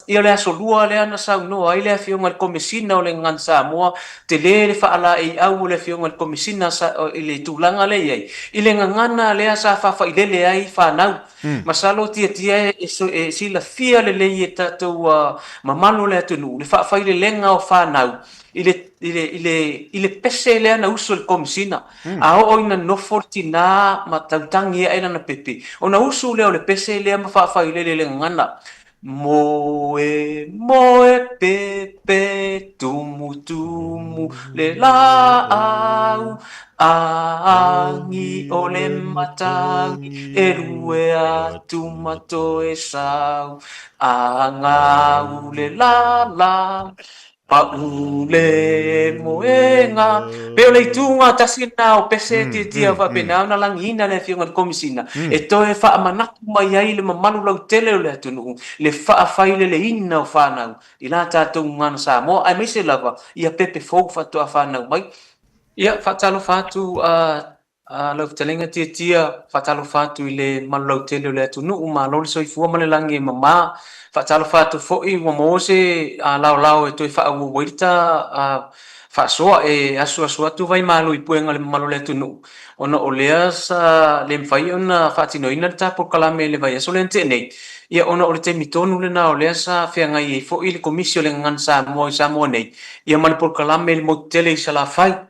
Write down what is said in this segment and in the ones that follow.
Ia o le Aso Lua lea na saunoa ai le Afioga i le Komesina o le Gagana Samoa, tele le faalaeiau o le Afioga i le Komesina i le tulaga lea e i ai, i le gagana lea sa faafailele ai fanau. Masalo Tiatia e silafia lelei e tatou mamalu o le atunuu le faafailelega o fanau i le, i le, i le, i le pese lea na usu e le Komesina. A oo ina nofo le tina ma tautagi ae lana pepe, ona usu lea o le pese lea ma faafailele i le gagana, Moe, moe pepe, tumu, tumu le laau, agi o le matagi, e lue atu ma toe sau, agau le lala. Pau le moega. Pei o le ituga tasi lena o pese tiatia faapena ona lagiina le Afioga i le Komesina e toe faamanatu mai ai le mamalu lautele o le atunuu le faafaileleina o fanau i la tatou gagana Samoa aemaise lava ia pepe fou faatoa fanau mai. Ia, faatalofa atu a Lau Fetalaiga Tiatia, faatalofa atu i le mamalu lautele o le atunuu, malo le soifua ma le lagi e mama. Faatalofa atu foi ua maua se laolao e toe faaauau ai le ta faasoa e asuasu atu vai malu i puega i le mamalu o le atunuu, ona o lea sa le mafai ona faatinoina le ta polokalame i le vaiaso lea na tea nei, ia ona o le taimi tonu lena o lea sa feagai ai foi le Komisi o le Gagana Samoa i Samoa nei, ia ma le polokalame i le motu tele i Salafai.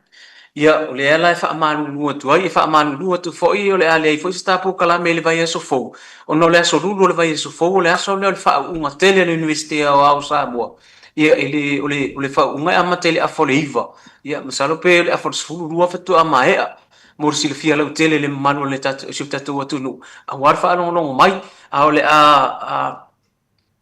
Ia, o lea la e faamalulu atu ai, e faamalulu atu foi o le a leai foi se ta polokalame i le vaiaso fou, ona o le aso Lulu o le vaiaso fou o le aso lea o le faauuga tele a le Iunivesite Aoao o Samoa. Ia, e le, o le, o le faauuga e amata i le afa o le 9, ia masalo pe o le afa o le 12 faatoa maea. Mo le silafia lautele e le mamalu o le tatou, si o tatou atunuu, aua le faalogologo mai, a o le a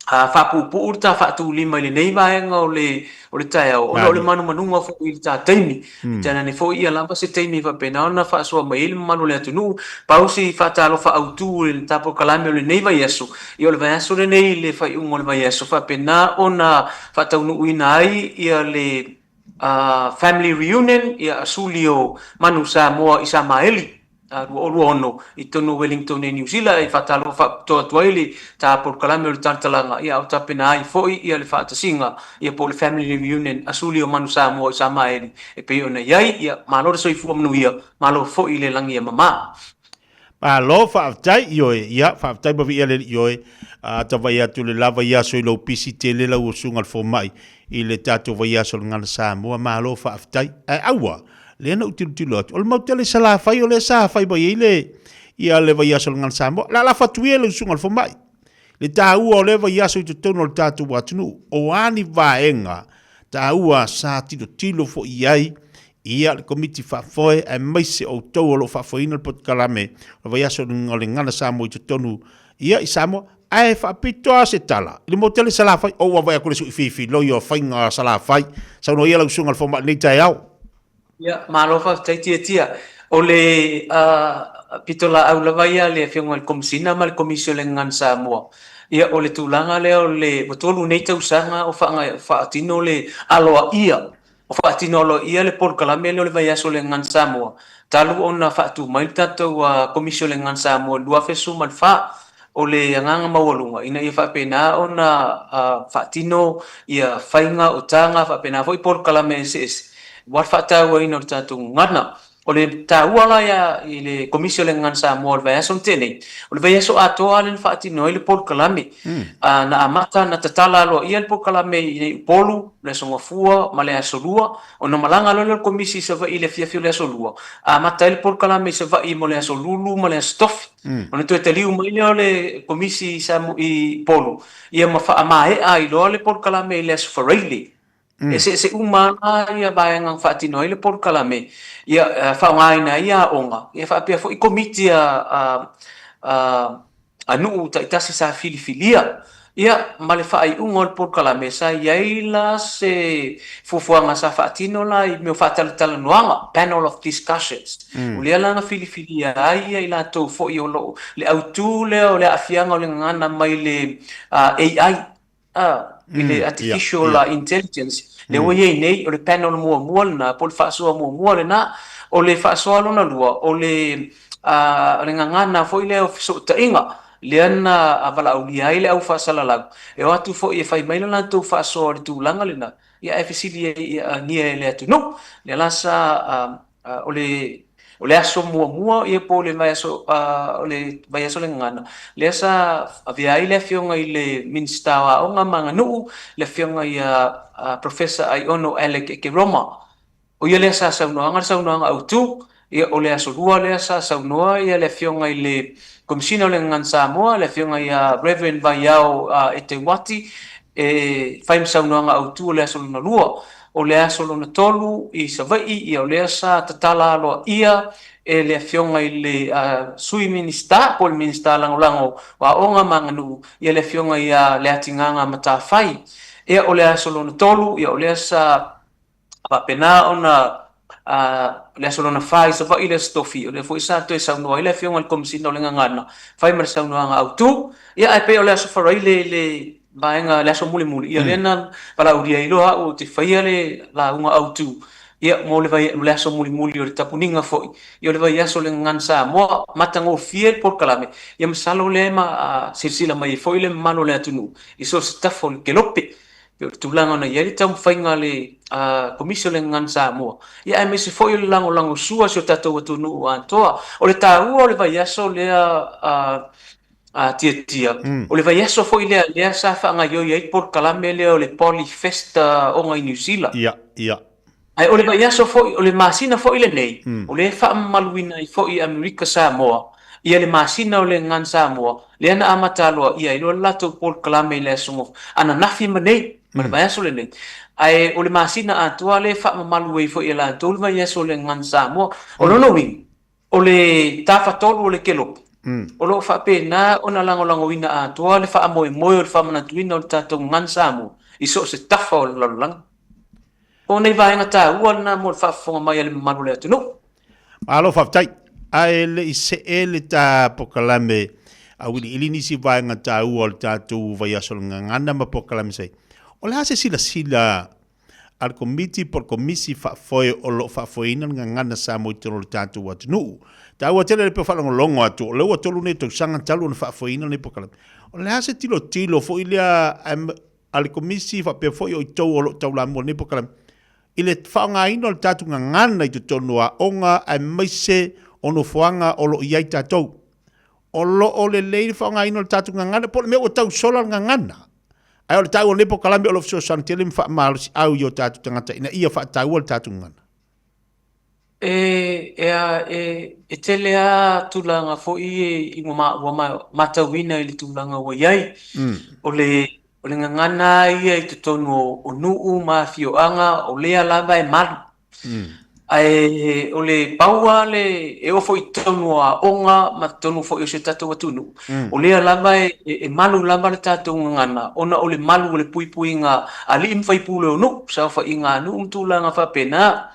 faapuupuu le ta faatulima i lenei vaega o le o le taeao ona o le manumanuga foi i le ta taimi. Tainane foi ia lava se taimi e faapena ona faasoa mai ai le mamalu o le atunuu. Pau si faatalofa autu i le ta polokalame o lenei vaiaso, ia o le vaiaso lenei i le faaiuga o le vaiaso faapena ona faataunuuina ai ia le family reunion, ia suli o Manu Samoa i Samaeli. 2026 i totonu o Wellington i Niu Sila e faatalofa faapitoa atu ai le ta polokalame o le Talantalaga ia a o tapena ai foi ia le faatasiga ia po o le Family Reunion a Suli o Manu Samoa i Samaeli e pei ona i ai ia malo le soifua manuia malo foi le lagi e mama. Malo faafetai ioe ia faafetai ma viia le Alii ioe a ta vai atu le lava i aso i lou pisi tele lau usuga le fomai i le tatou vaiaso o le Gagana Samoa malo faafetai ae aua Lea na ou tilotilo atu, o le mau tele Salafai o lea sa fai mai ai le, ia le vaiaso o le Gagana Samoa. La lafo atu ia le usuga o le fomai. Le taua o lea vaiaso i totonu o le tatou atunuu, o a ni vaega taua sa tilotilo foi i ai ia le komiti faafoe aemaise outou o lo o faafoeina le polokalame o le vaiaso o le Gagana Samoa i totonu ia i Samoa. Ae faapito lava se tala i le mau tele Salafai, o ua vaai atu le sui filifiloi o faiga Salafai. Saunoa ia lau susuga i le fomai i lenei taeao. Ia, malo faafetai Tiatia. O le pitolaau lava ia a le Afioga i le Komesina ma le Komisi o le Gagana Samoa, ia o le tulaga lea o le, ua 3 nei tausaga o faatino le aloaia o faatino aloaia le polokalame lea o le Vaiaso o le Gagana Samoa, talu ona faatu mai le tatou Komisi o le Gagana Samoa i le 2014. O le agaga maualuga ina ia faapena ona faatino ia faiga o taga faapena foi polokalame eseese aua le faatauaina o le tatou gagana. O le taua la ia i le Komisi o le Gagana Samoa o le vaiaso na tea nei, o le vaiaso atoa lea na faatino ai le polokalame. Na amata na tatala aloaia le polokalame i Upolu, le Aso Gafua ma le Aso Lua, ona malaga loa lea o le Komisi i Savaii i le afiafi o le Aso Lua, amata ai le polokalame i Savaii mo le Aso Lulu ma le Aso Tofi. Ona toe taliu mai lea o le Komisi i Upolu, ia ma faamaea ai loa le polokalame i le Aso Faraile. Eseese uma lava ia vaega na faatino ai le polokalame, ia faaaogaina ai aoga, ia faapea foi komiti a nuu taitasi sa filifilia. Ia, ma le faaiuga o le polokalame, sa i ai la se fuafuaga sa faatino la i mea o faatalatalanoaga, panel of discussions. O lea la na filifilia ai i latou foi o lo o, le autu lea o le aafiaga o le gagana mai le AI, i le artificial intelligence, lea ua i ai nei, o le panel muamua lena, po o le faasoa muamua lena. O le faasoa lona lua, o le gagana foi lea o fesootaiga. lea na valaaulia ai le au faasalalau e o atu foi e fai mai le latou faasoa i le tulaga lena, ia ae fesili ai ia e le atunuu. Lea la sa o le o le aso muamua ia po o le vaiaso o le vaiaso o le Gagana, lea sa avea ai le afioga i le Minisita o Aoga ma Aganuu, le afioga ia Professor Aiono Alec Ekeroma. O ia lea sa saunoaga le saunoaga autu. Ia, o le aso lua lea sa saunoa ia le afioga i le Komesina o le Gagana Samoa, le afioga ia Reverend Vaiao Eteuati, e fai ma saunoaga autu o le aso lona lua. O le aso lona tolu i Savaii, ia o lea sa tatala aloaia e le afioga i le Sui Minisita po o le Minisita Lagolago o Aoga ma Aganuu, ia le afioga ia Leatigaga Matafai. Ia o le aso lona tolu, ia o lea sa faapena ona le aso lona fa i Savaii le Aso Tofi, o lea foi sa toe saunoa ai le afioga i le Komesina o le Gagana, fai ma le saunoaga autu. Ia ae pei o le Aso Faraile le vaega le aso mulimuli, ia lea na valaaulia ai loa au ou te faia le lauga autu, ia mo le vai, le aso mulimuli o le tapuniga foi, ia o le vaiaso o le Gagana Samoa, matagofie le polokalame, ia masalo o lea e ma silasila mai ai foi le mamalu o le atunuu i so o se tafa o le kelope. Pei o le tulaga na i ai le taumafaiga a le Komisi o le Gagana Samoa, ia aemaise foi o le lagolagosua a si o tatou atunuu atoa. O le taua o le vaiaso lea a Tiatia, o le vaiaso foi lea lea sa faagaoioi ai le polokalame lea o le Polyfest Aoga i Niu Sila. Ia, ia. Ae o le vaiaso foi, o le masina foi lenei, o lea e faamamaluina ai foi e Amerika Samoa ia le masina o le Gagana Samoa, lea na amata aloaia ai loa le latou polokalame i le aso ananafi ma nei, ma le vaiaso lenei. Ae o le masina atoa lea e faamamalu ai foi e latou le vaiaso o le Gagana Samoa. O lona uiga, o le tafatolu o le kelope, o lo o faapena ona lagolagoina atoa le faamoemoe o le faamanatuina o le tatou Gagana Samoa i so o se tafa o le lalolagi. O nei vaega taua lena mo le faafofoga mai a le mamalu o le atunuu. Malo faafetai. Ae le i see le ta polokalame auiliili nisi vaega taua o le tatou vaiaso o le Gagana ma polokalame sai. O le a se silasila a le Komiti po o le Komisi Faafoe o lo o faafoeina le Gagana Samoa i totonu o le tatou atunuu? Taua tele le pei o faalogologo atu, o lea ua 3 nei tausaga talu ona faafoeina lenei polokalame. O le a se tilotilo foi lea a le Komisi faapea foi o outou o lo o taulamua i lenei polokalame i le faaaogaina o le tatou gagana i totonu o aoga aemaise o nofoaga o lo o i ai tatou. O lo o lelei le faaaogaina o le tatou gagana po o le mea ua tau sola le gagana. Ae o le taua o lenei polokalame o lo o fesoasoani tele ma faamalosiau i o tatou tagata ina ia faataua le tatou gagana. E, e, e, e tele lava tulaga foi e, ua, ua matauina i le tulaga ua i ai. O le, o le gagana lava ia i totonu o, o nuu ma afioaga, o lea lava e malu. Ae o le pau lava le, e oo foi i totonu o aoga ma totonu foi o si o tatou atunuu, o lea lava e, e malu lava le tatou gagana ona o le malu o le puipuiga a alii ma faipule o nuu, saofaiga a nuu ma tulaga faapena.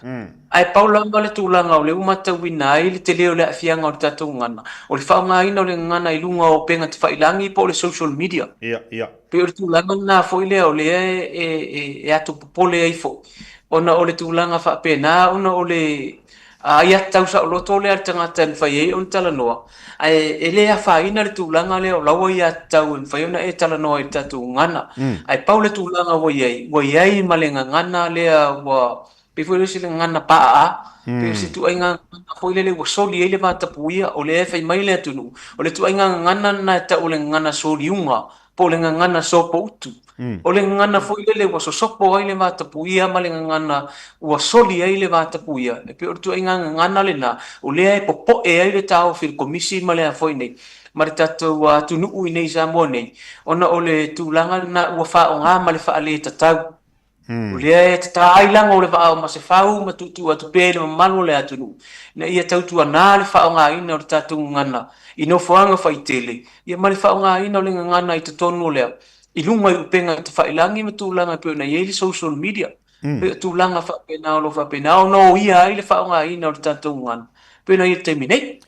Ae pau lava le tulaga o lea ua matauina ai le tele o le aafiaga o le tatou gagana, o le faaaogaina o le gagana i luga o upega tafailagi po o le social media. Ia, ia. Pei o le tulaga lena foi lea o lea e ato popole ai foi, ona o le tulaga faapena ona o le aiatatau saoloto lea a le tagata e mafai ai ona talanoa, ae e le afaina le tulaga lea o lau aiatatau e mafai ona e talanoa i le tatou gagana. Ae pau le tulaga ua i ai, ua i ai ma le gagana lea ua pei foi o se gagana paa, pei o se ituaiga gagana foi lele ua soli ai le vatapuia, o lea e fai mai le atunuu, o le ituaiga gagana lena e tau o le gagana soliuga, po o le gagana sopoutu. O le gagana foi lele ua sosopo ai le vatapuia ma le gagana ua soli ai le vatapuia, e pei o le ituaiga gagana lena, o lea e popoe ai le taofi o le Komisi ma le a foi nei, ma le tatou atunuu i nei i Samoa nei, ona o le tulaga lena ua faaaoga ma le faaletatau. O lea e tatā ai lago o le vaa o Masefau ma tuutuu atu pea i le mamalu o le atunuu, ina ia tautuanā le faaaogaina o le tatou gagana i nofoaga faitele, ia ma le faaaogaina o le gagana i totonu o le i luga i upega tafailagi ma tulaga e pei ona i ai le social media. Pei o tulaga faapena o lo o faapena ona oia ai le faaaogaina o le tatou gagana e pei ona i ai i le taimi nei.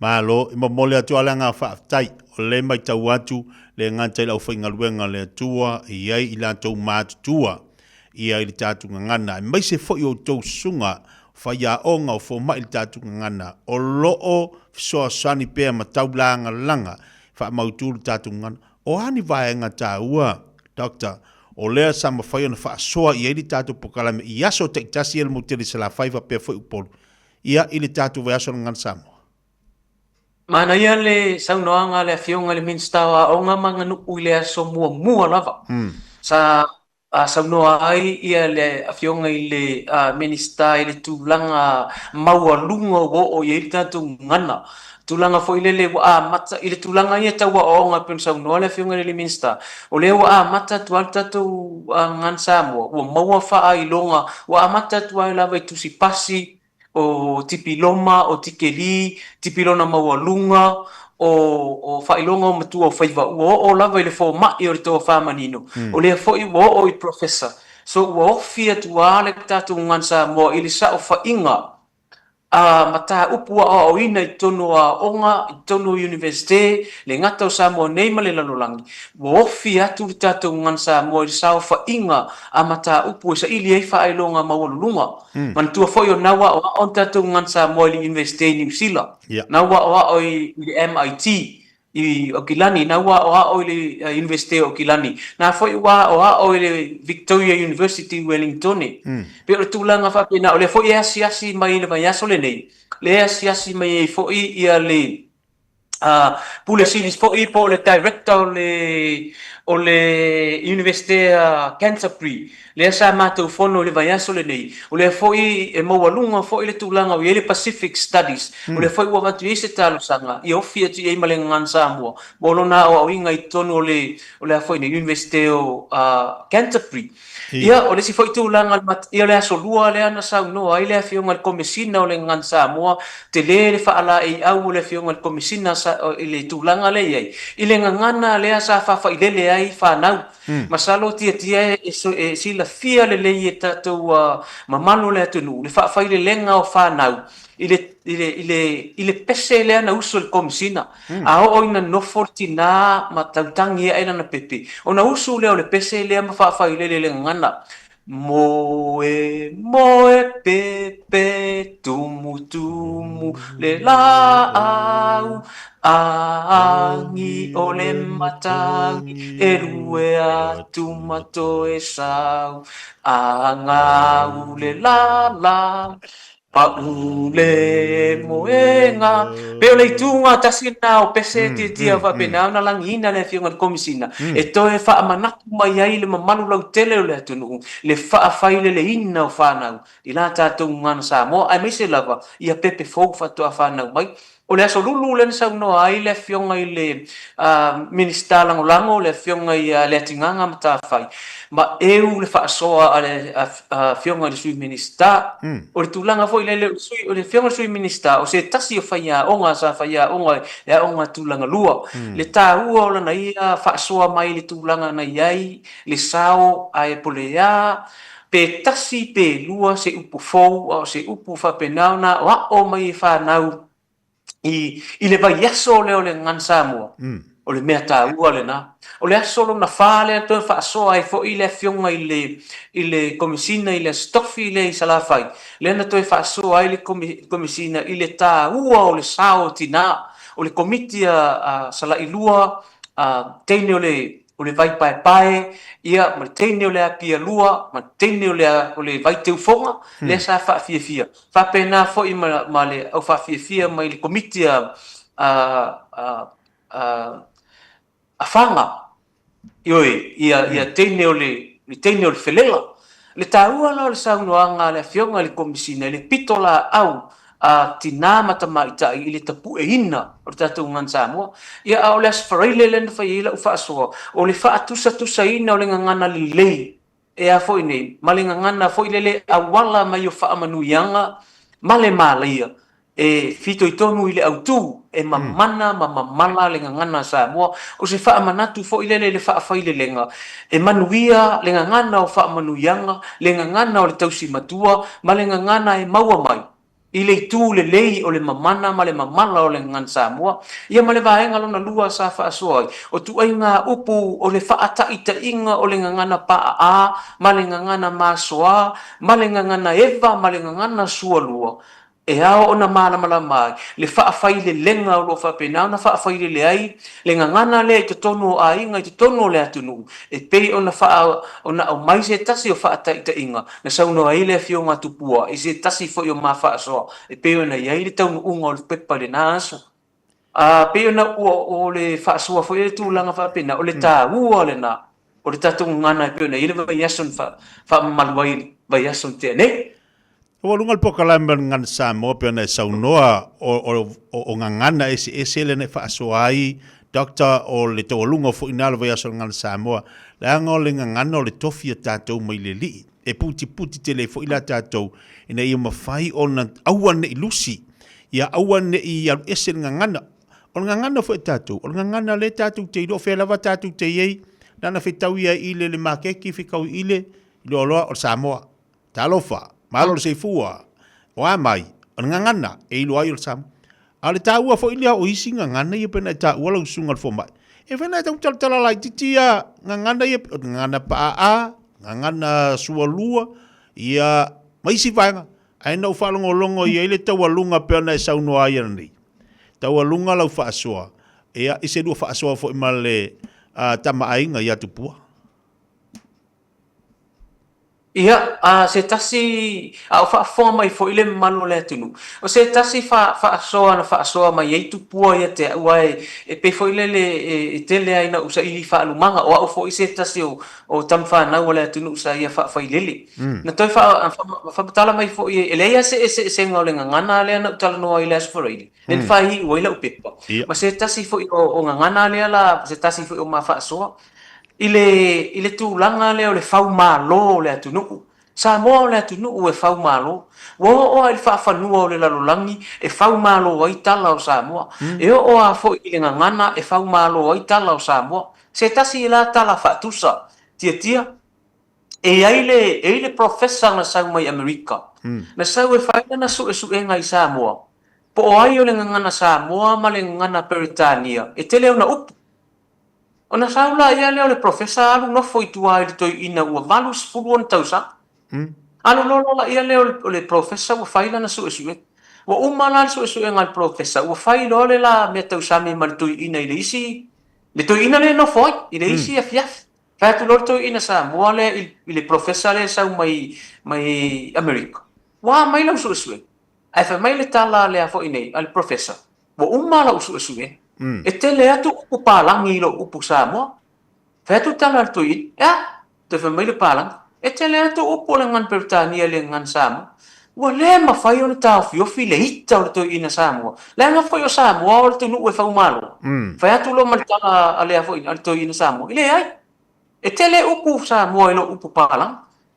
Malo, e momoli atu lava le agaga faafetai, o lea e matau atu le gata i le aufaigaluega a le Atua e i ai i latou matutua ia i le tatou gagana, aemaise foi outou susuga faiaoga o fomai i le tatou gagana, o lo o fesoasoani pea ma taulagalaga. faamautu le tatou gagana. O a ni vaega taua, Doctor, o lea sa mafai ona faasoa i ai le tatou polokalame i aso taitasi ia le motu tele i Salafai faapea foi Upolu, ia, i le tatou vaiaso o le Gagana Samoa? Manaia le saunoaga a le Afioga i le Minisita o Aoga ma Aganuu i le aso muamua lava sa saunoa ai le Afioga i le Minisita i le tulaga maualuga ua oo i ai le tatou gagana, tulaga foi lele ua amata i le tulaga ia tau aoaoga e pei ona saunoa le Afioga i le Minisita, o lea ua amata atu lava le tatou Gagana Samoa, ua maua faailoga, ua amata atu ai lava i tusi pasi, o tipiloma, o tikeli, tipilona maualuga, o faailoga o matua o faiva, ua oo lava i le fomai o le tofa manino, o lea foi ua oo i professor. So ua ofi atu lava le tatou Gagana Samoa i le saofaiga a mataupu aoaoina i totonu o aoga, i totonu o Iunivesite, le gata o Samoa nei ma le lalolagi, ua ofi atu le tatou Gagana Samoa i le saofaiga a mataupu e saili ai faailoga maualuluga. Manatua foi o na ua aoao le tatou Gagana Samoa i le Iunivesite i Niu Sila, na ua aoao i le MIT i Aukilani, na ua aoao i le Iunivesite o Aukilani, na foi ua aoao i le Victoria University i Uelingitone. Pei o le tulaga faapena, o lea foi e asiasi mai i le vaiaso lenei, lea e asiasi mai ai foi ia le Pule Sili foi po o le Director o le Iunivesite a Canterbury, lea sa matou fono i le vaiaso lenei, o lea foi e maualuga foi le tulaga o i ai le Pacific Studies, o lea foi ua avatu i ai se talosaga ia ofi atu i ai ma le Gagana Samoa mo lona aoaoina i totonu o le o le a foi nei Iunivesite o Canterbury. Ia, o le isi foi tulaga, ia o le Aso Lua lea na saunoa ai le Afioga i le Komesina o le Gagana Samoa, tele le faalaeiau o le Afioga i le Komesina i le tulaga lea e i ai, i le gagana lea sa faafailele ai fanau. Masalo Tiatia e silafia lelei e tatou mamalu o le atunuu le faafailelega o fanau i le pese lea na usu e le Komesina. A oo ina nofo le tina ma tautagi ae lana pepe, ona usu lea o le pese lea ma faafailele i le gagana, Moe, moe pepe, tumu, tumu le laau, agi o le matagi, e lue atu ma toe sau, agau le lala. Pau le moega. Pei o le ituga tasi lena o pese tiatia faapena ona lagiina le Afioga i le Komesina e toe faamanatu mai ai le mamalu lautele o le atunuu le faafaileleina o fanau i la tatou gagana Samoa aemaise lava ia pepe fou faatoa fanau mai. O le Aso Lulu lea na saunoa ai le Afioga i le Minisita Lagolago, le Afioga ia Leatigaga Matafai, ma eu le faasoa a le Afioga i le Sui Minisita. O le tulaga foi lele, o le Afioga i le Sui Minisita, o se tasi o faiaoga sa faiaoga i le aoga tulaga lua. Le taua o lana ia faasoa mai i le tulaga na i ai le sao ae po o le a, pe tasi pe lua se upu fou a o se upu faapena ona aoao mai e fanau i, i le vaiaso lea o le Gagana Samoa, o le mea taua lena. O le aso lona fa lea toe faasoa ai foi le afioga i le, i le Komesina i le Aso Tofi lea i Salafai, lea na toe faasoa ai le Komesina i le taua o le sao o tina, o le Komiti a Salailua, a teine o le o le vai paepae, ia, ma le teine o le Apia lua, ma le teine o le, o le vai teufoga, lea sa faafiafia. Faapena foi ma, ma le au faafiafia mai le komiti a, a, a, a, a Faga, ioe, ia, ia teine o le, le teine o le Felela. Le taua la o le saunoaga a le Afioga i le Komesina i le pitolaau a tina ma tamaitai i le tapueina o le tatou gagana Samoa. Ia, a o le Aso Faraile lea na fai ai lau faasoa, o le faatusatusaina o le gagana lelei e a foi nei, ma le gagana foi lele auala mai o faamanuiaga ma le malaia e fitoitonu i le autu e mamana ma mamala le gagana a Samoa. O se faamanatu foi lele i le faafailelega, e manuia le gagana o faamanuiaga, le gagana o le tausi matua ma le gagana e maua mai i le itu lelei o le mamana ma le mamala o le gagana Samoa. Ia ma le vaega lona lua sa faasoa ai, o tuaiga upu o le faataitaiga o le gagana paaā ma le gagana masoa ma le gagana eva ma le gagana sualua. E ao ona malamalama ai le faafailelega o lo o faapena ona faafailele ai le gagana lea i totonu o aiga i totonu o le atunuu e pei ona faa ona aumai se tasi o faataitaiga na saunoa ai le Afioga a Tupua i se tasi foi o ma faasoa e pei ona i ai le taunuuga o le pepa i lena aso. A pei ona ua o le faasoa foi le tulaga faapena, o le taua lena o le tatou gagana e pei ona i ai le vaiaso na faamamalu ai le vaiaso na tea nei. Ua luga le polokalame o le Gagana Samoa pei ona e saunoa o gagana eseese lea na e faasoa ai Doctor o le taualuga foi na o le vaiaso o le Gagana Samoa leaga o le gagana o le tofi a tatou mai le alii e putiputi tele ai foi la tatou ina ia mafai ona aua ne i lusi ia aua ne i alu ese le gagana. O le gagana foi a tatou, o le gagana lea tatou te iloa, o fea lava tatou te i ai, na ona fetau ia i le maketi, fetau i le oloa, o le Samoa. Talofa, malo le soifua, o a mai, o le gagana e iloa ai o le Samoa. A o le taua foi lea o isi gagana ia pei ona e taua lau susuga i le fomai, e fai ona e tau talatala laitiiti ia gagana ia, o le gagana paa, gagana sualua, ia ma isi vaega. Ae na ou faalogologo i ai le taualuga pei ona e saunoa ai ananei. Taualuga lau faasoa, ia, i se lua faasoa foi ma le tama aiga ia Tupua. Ia, a se tasi, a o faafofoga mai foi le mamalu o le atunuu, o se tasi faasoa na faasoa mai ai Tupua ia te au, aua e pei foi lele e tele lava ina ou saili faalumaga, o au foi se tasi o o tama fanau a le atunuu sa ia faafailele. Na toe faamatala mai foi, e leai lava se eseesega o le gagana lea na ou talanoa ai i le Aso Faraile, lea na faaiu ai lau pepa, ma se tasi foi o gagana lea la, se tasi foi o ma faasoa, i le tulaga lea o le faumalo o le atunuu. Samoa o le atunuu e faumalo. Ua oo lava i le faafanua o le lalolagi e faumalo ai tala o Samoa. E oo lava foi i le gagana e faumalo ai tala o Samoa. Se tasi la tala faatusa, tiatia, e i ai le, e i ai le professor na sau mai Amerika, na sau e fai lana suesuega i Samoa, po o ai o le gagana Samoa ma le gagana Peretania, e tele ona upu. Ona sau la ia lea o le professor alu nofo i tua i le toeaina ua 80 ona tausaga. Alu loa la ia lea o le professor ua fai lana suesuega. Ua uma la le suesuega a le professor, ua fai loa le la mea tausami ma le toeaina i le isi Le toeaina lea e nofo ai i le isi afiafi. Fai atu loa le toeaina Samoa lea i le professor lea e sau mai mai Amerika, Ua a mai lau suesuega? Ae fai mai le tala a lea foi nei a le professor, Ua uma lau suesuega. E tele atu upu palagi i lou upu Samoa. Fai atu le tala a le toeaina, E a? Toe fai mai le palagi, E tele atu upu o le gagana Peretania i le gagana Samoa. Ua le mafai ona taofiofi le ita o le toeaina Samoa, leaga foi o Samoa o le atunuu e faumalo. Fai atu loa ma le tala a lea foi a le toeaina Samoa, E leai, e tele upu Samoa i lou upu palagi.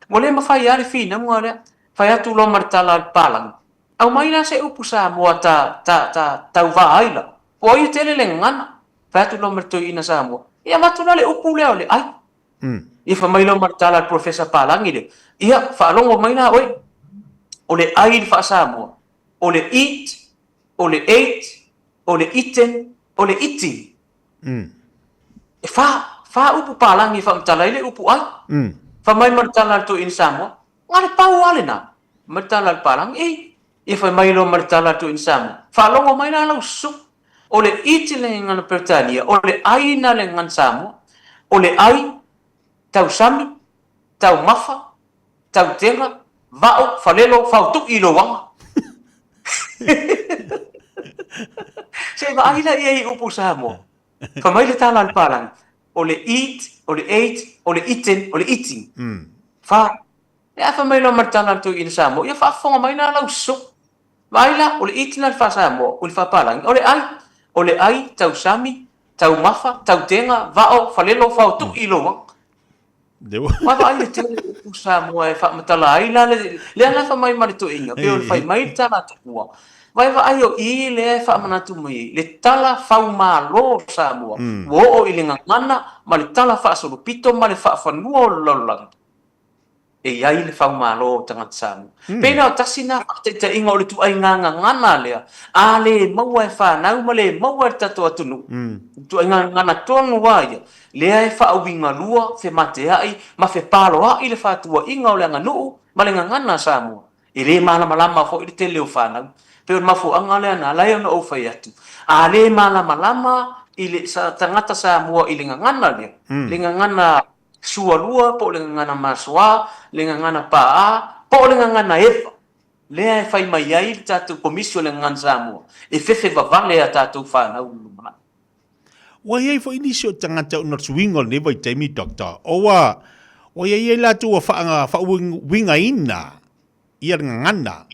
Ua le mafai lava le finauga lea. Fai atu loa ma le tala a le palagi, Aumai la se upu Samoa ta, ta, ta tauva ai la. Po o ai e tele le gagana. Fai atu loa ma le toeaina Samoa, Ia avatu la le upu lea o le ai. Ia fai mai loa ma le tala a le Professor Palagi lea, Ia, faalogo mai la oe, o le ai i le faa-Samoa, o le eat, o le ate, o le eaten, o le eating. E fa, fa upu palagi e faamatala ai le upu ai. Fai mai ma le tala a le toeaina Samoa, Na o le pau lava lena. Fai mai le tala a le palagi, Ei! Ia fai mai loa ma le tala a le toeaina Samoa, Faalogo mai la lau susu, o le eat le gagana Peretania, o le ai na le gagana Samoa, o le ai, tausami, taumafa, tautega, vao, falelo, faotui i lou aga. Se i vaai la i ai i upu Samoa. Fai mai le tala a le palagi, o le eat, o le ate, o le eaten, o le eating. Fa. E a fai mai loa ma le tala a le toeaina Samoa, ia faafofoga mai la lau susu. Vaai la, o le eat lena i le faa-Samoa, o le faapalagi, o le ai, o le ai, tausami, taumafa, tautega, vao, falelo, faotui i lou aga. Ua vaai le tele o upu Samoa e faamatala ai la le, lea la fai mai ma le toeaina, pei o le fai mai le tala a Tupua, vaevaai o i lea e faamanatu mai ai le tala faumalo o Samoa, ua oo i le gagana ma le tala faasolopito ma le faafanua o le lalolagi. E i ai le faumalo o tagata Samoa. Pei la o tasi lena faataitaiga o le ituaiga gagana lea, a le maua e fanau ma le maua e le tatou atunuu, ituaiga gagana tonu lava ia, lea e faauigalua, femateai ma fepaloai le fatuaiga o le aganuu ma le gagana a Samoa. E le malamalama foi le tele o fanau. Pei o le mafuaaga lea na ala ai ona ou fai atu, a le malamalama i le tagata Samoa i le gagana lea, le gagana sualua po o le gagana masoa, le gagana paa, po o le gagana eva, lea e fai mai ai le tatou Komisi o le Gagana Samoa, e fefe vavale a tatou fanau i le lumanai. Ua i ai foi nisi o tagata ona o le suiga o lenei vaitaimi, Doctor, ua ua i ai latou ua faauigaina ia le gagana.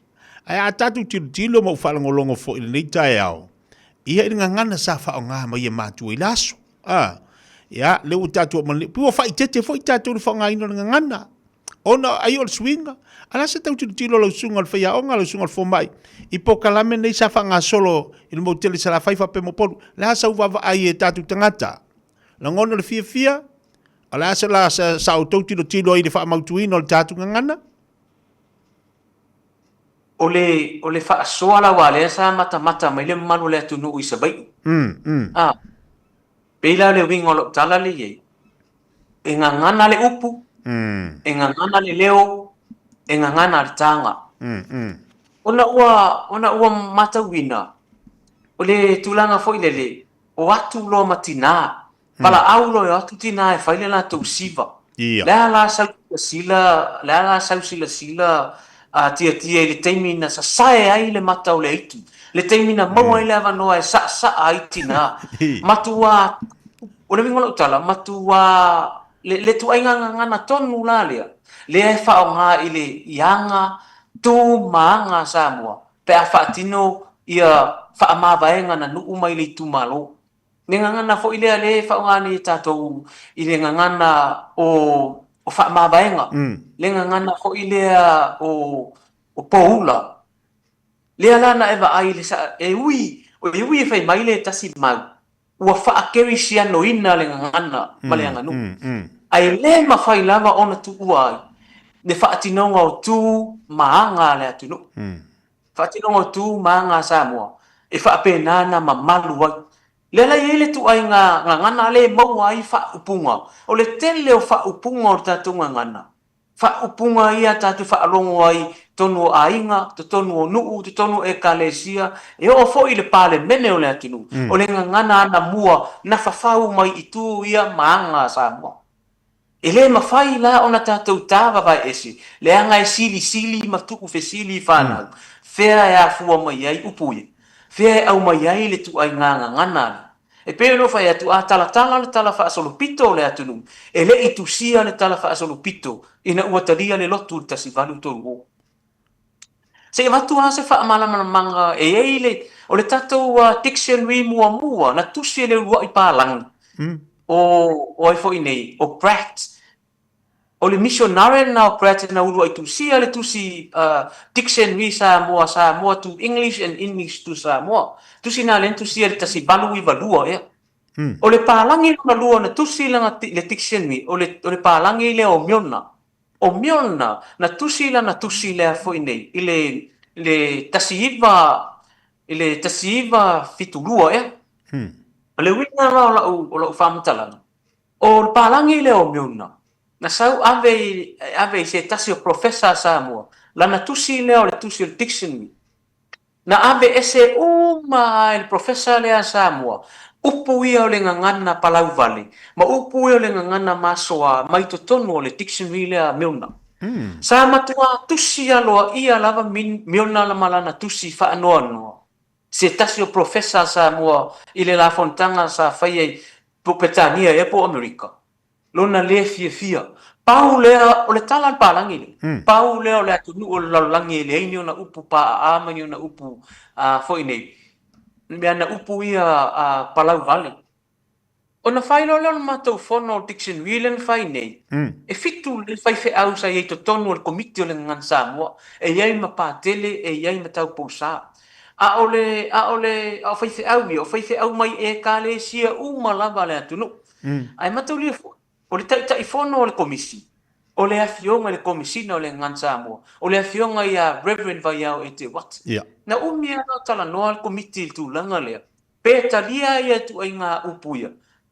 Ae a tatou tilotilo ma ou faalogologo foi i lenei taeao, ia i le gagana sa faaaoga mai e matua i le aso. A, ia, lea ua tatou oo mai, pei ua faaeteete foi tatou i le faaaogaina o le gagana. Ona ai o le suiga. A o le a se tau tilotilo a lau susuga i le faiaoga, lau susuga i le fomai, i polokalame nei sa faagasolo i le motu tele i Salafai faapea ma Upolu? O le a sau vaavaai e tatou tagata? Lagona le fiafia? O le a se la sa outou tilotilo ai i le faamautuina o le tatou gagana? O le, o le faasoa la aua lea sa matamata mai le mamalu o le atunuu i Savaii. A, pei la o le uiga o lau tala lea i ai, e gagana le upu, e gagana le leo, e gagana le taga. Ona ua, ona ua matauina, o le tulaga foi lele, o atu loa ma tina, valaau loa e o atu tina e fai le latou siva. Ia. Le a la sau silasila, le a la sau silasila a tiatia i le taimi na sasae ai le mata o le aitu, le taimi na maua ai le avanoa e saasaa ai tina. Matua, o le uiga o lau tala, matua le, le tuaiga gagana tonu la lea, lea e faaaoga i le i aga, tu ma aga a Samoa pe a faatino ia faamavaega na nuu mai le itumalo. Le gagana foi lea lea e faaaoga nei e tatou i le gagana o, o faamavaega, le gagana foi lea o, o poula. Lea la na e vaai i le sa, e ui, e ui e fai mai le tasi mau, ua faakerisianoina le gagana ma le aganuu. Ae le mafai lava ona tuua ai le faatinoga o tu ma aga a le atunuu. Faatinoga o tu ma aga a Samoa e faapena ona mamalu ai. Lea la e i ai le ituaiga gagana lea e maua ai faaupuga. O le tele o faaupuga o le tatou gagana, faaupuga ia tatou te faalogo ai i totonu o aiga, totonu o nuu, totonu o ekalesia, e oo foi i le Palemene o le atunuu, o le gagana anamua na fafau mai i tu ia ma aga a Samoa. E le mafai la ona tatou tavavaeese, leaga e silisili ma tuufesili i fanau, fea e afua mai ai upu ia? Fea e aumai ai le ituaiga gagana lea? E pei ona ou fai atu, a talatala le tala faasolopito o le atunuu, e le i tusia le tala faasolopito ina ua talia le lotu i le 1830. Se i avatu lava se faamalamalamaga, e i ai le, o le tatou dictionary muamua na tusi e le uluai palagi, o, o ai foi nei, o Pratt. O le missionary lena o Pratt na uluai tusia le tusi dictionary Samoa, Samoa to English and English to Samoa. Tusi na lea na tusia i le 1892 ea. O le palagi lona lua na tusi lana, le dictionary, o le, o le palagi lea o Milner. O Milner, na tusi lana tusi lea foi nei i le le 19 i le 1972 ea. O le uiga la o lau o lau faamatalaga, o le palagi lea o Milner, na sau ave i ave i se tasi o Professor a Samoa, lana tusi lea o le tusi o le dictionary. Na ave ese uma lava e le Professor lea a Samoa upu ia o le gagana palauvale ma upu ia o le gagana masoa mai totonu o le dictionary lea a Milner. Sa matua tusi aloaia lava Milner ma lana tusi faanoanoa, se tasi o Professor a Samoa i le la fonotaga sa faia i Peretania ea po o Amerika. Lona le fiafia. Pau lea, o le tala a le palagi lea, pau lea o le atunuu o le lalolagi e leai ni ona upu paaā ma ni ona upu foi nei, mea ana upu ia palau vale. Ona fai loa lea o le matou fono o le dictionary lea na fai nei, e fitu lelei faifeau sa i ai i totonu o le Komiti o le Gagana Samoa, e i ai ma Patele, e i ai ma Taupousā. A o le, a o le, a o faifeau ia, o faifeau mai Ekalesia uma lava a le atunuu. Ae mataulia foi, o le Taitaifono o le Komisi, o le Afioga i le Komesina o le Gagana Samoa, o le Afioga ia Rev. Vaiao Ete Watt. Na umi lava o talanoa le Komiti i le tulaga lea, pe talia ia ituaiga upu ia,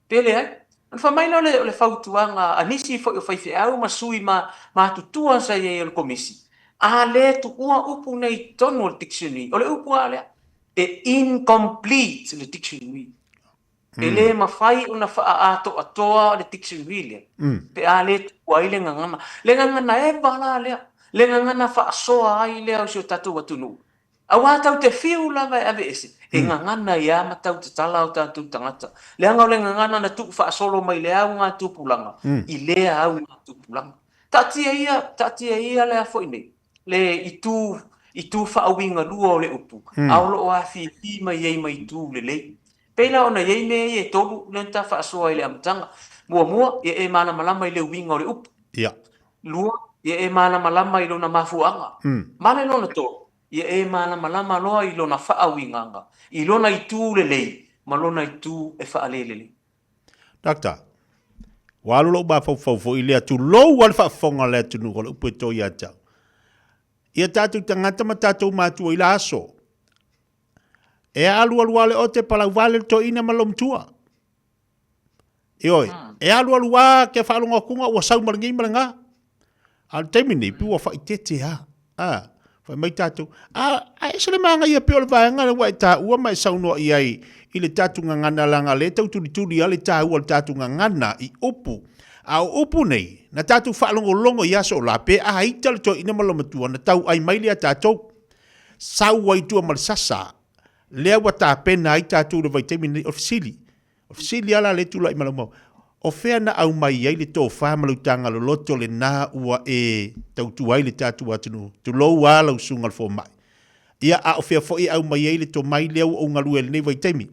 pe leai. Ona fai mai lea o le fautuaga a nisi foi o faifeau ma sui matutua sa i ai o le Komisi, A le tuua upu nei i totonu o le dictionary, o le upu lava lea, e incomplete le dictionary. E le mafai ona faaatoatoa le dictionary lea pe a le tuua ai le gagana. Le gagana eva la lea, le gagana faasoa ai lea o si o tatou atunuu. Aua tatou te fiu lava e aveese, e gagana ai lava ma tau tatala o tatou tagata. Leaga o le gagana na tuu faasolo mai le augatupulaga i lea augatupulaga. Taatia ia, taatia ia le a foi nei, le itu, itu faauigalua o le upu, a o lo o afifi mai ai ma itu lelei. Pei la ona i ai mea ia e tolu lea na ta faasoa i le amataga. Muamua, ia e malamalama i le uiga o le upu. Ia. Lua, ia e malamalama i lona mafuaaga. Ma le lona tolu, ia e malamalama loa i lona faauigaga, i lona itu lelei ma lona itu e faalelelei. Doctor, ua alu lou mafaufau foi lea, tulou lava le faafofoga a le atunuu o le upu e to ia te au. Ia tatou tagata ma tatou matua i la aso, e alualu lava le ote palauvale le toeaina ma le loomatua. Ioe, e alualu lava ke faalogo atuga ua sau ma lenei ma lena. A o le taimi lenei, pei ua faaeteete lava. A, fai mai tatou, a, a ese le manaia pei o le vaega lea ua e taua ma e saunoa i ai i le tatou gagana leaga o lea e tau tulituli lava le taua o le tatou gagana i upu. A o upu nei, na tatou faalogologo i aso o la, pe a ita le toeaina ma lona matua, na tauai mai lea tatou. Sau ai i tua ma le sasa, lea ua tapena ai tatou i le vaitaimi lenei. O le fesili, O le fesili lava la lea e tulai mai lau o fea na aumai ai le tofa ma le utaga loloto lena ua e tautua ai le tatou atunuu? Tulou lava lau susuga i le fomai. Ia, a o fea foi e aumai ai le tomai lea ua ou galue ai i lenei vaitaimi?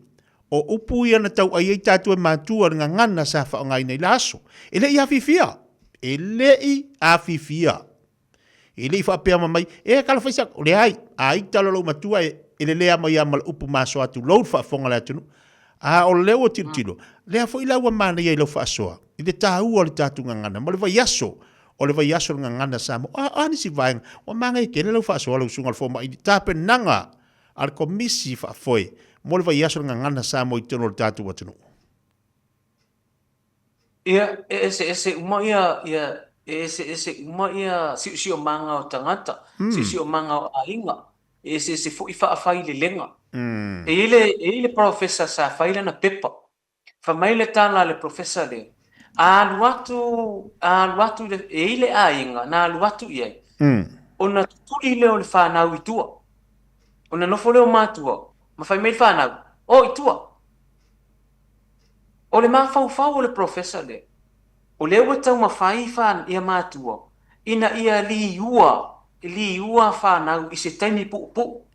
O upu ia na tauai ai tatou e matua i le gagana sa faaaogaina i la aso. E le i afifia. E le i afifia. E le i faapea mai, e kala fai sa, leai, a ita lo lou matua e, e lelea mai lava ma le upu masoa tulou le faafofoga a le atunuu. A o lea ua tilotilo, lea foi la ua manaia i lau faasoa, i le taua o le tatou gagana ma le vaiaso, o le vaiaso o le gagana Samoa. O a nisi vaega, ua manaia tele lau faasoa lau susuga i le fomai i le tapenaga a le Komisi Faafoe mo le vaiaso o le gagana Samoa i totonu o le tatou atunuu. Ia, e eseese uma ia, ia, e eseese uma ia siosiomaga o tagata, siosiomaga o aiga, e eseese foi faafailelega. E i ai le, e i ai le professor sa fai lana pepa, fai mai le tala a le professor lea, a alu atu, a alu atu i le, e i ai le aiga na alu atu i ai, ona tutuli lea o le fanau i tua. Ona nofo lea o matua ma fai mai le fanau, O i tua. O le mafaufau o le professor lea, o lea ua taumafai ia matua ina ia liua, liua fanau i se taimi puupuu.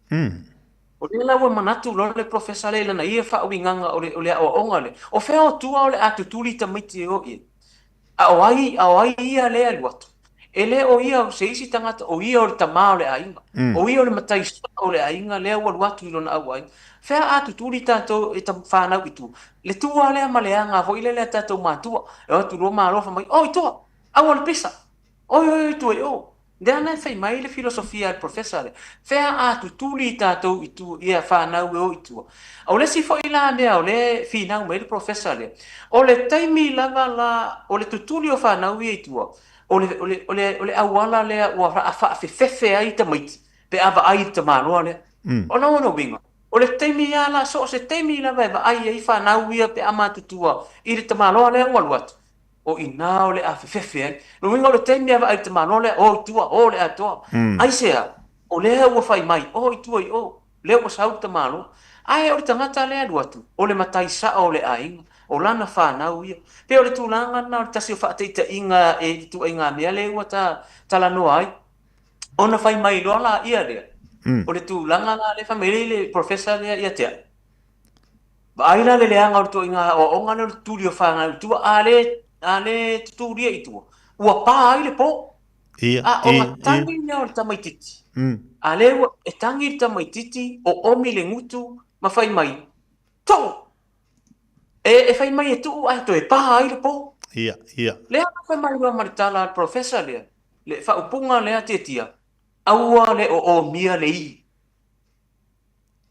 O lea la ua manatu loa le professor lea i lana ia faauigaga o le, o le aoaoga lea, o fea o tua o le a tutuli tamaiti e o i ai? A o ai, a o ai ia lea e alu atu? E le o ia o se isi tagata, o ia o le tama o le aiga. O ia o le matai sao o le aiga lea ua alu atu i lona auaiga. Fea a tutuli tatou e fanau i tua? Le tua lea ma le aga foi lele a tatou matua, e o atu loa malo fai mai, o i tua, aua le pisa, oi oi oi tua i o. Lea la e fai mai le filosofia a le professor lea, fea a tutuli tatou i tua, ia fanau e o i tua. O le isi foi la mea o lea e finau mai ai le professor lea, o le taimi lava la o le tutuli o fanau ia i tua, o le, o le, o le, o le auala lea ua faafefefe ai tamaiti pe a vaai i le tamaloa lea. O lona uiga, o le taimi lava la, so o se taimi lava e vaai ai fanau ia pe a matutua i le tamaloa lea ua alu atu, o i ina o le a fefefe ai. Lona uiga o le taimi a vaai i le tamaloa lea, o i tua, o le atoa. Aisea? O lea ua fai mai, o i tua i o, lea ua sau le tamaloa. Ae o le tagata lea e alu atu, o le matai sao o le aiga, o lana fanau ia. Pei o le tulaga lena o le tasi o faataitaiga e ituaiga mea lea ua ta talanoa ai. Ona fai mai loa laia lea, o le tulaga la lea e fai mai ai le professor lea ia te au, Vaai la le leaga o le ituaiga aoaoga lea o le tutuli o fanau i tua, a le, a le tutulia i tua, ua pa ai le po. Ia, A o ia, na ia. tangi lea o le tamaitiiti, a lea ua e tangi le tamaitiiti, oomi le gutu ma fai mai, Tuu! E, e fai mai e tuu ae toe pa ai le po. Ia, ia. Lea la fai mai loa ma le tala a le professor lea, le faaupuga lea Tiatia, aua le oomia le i.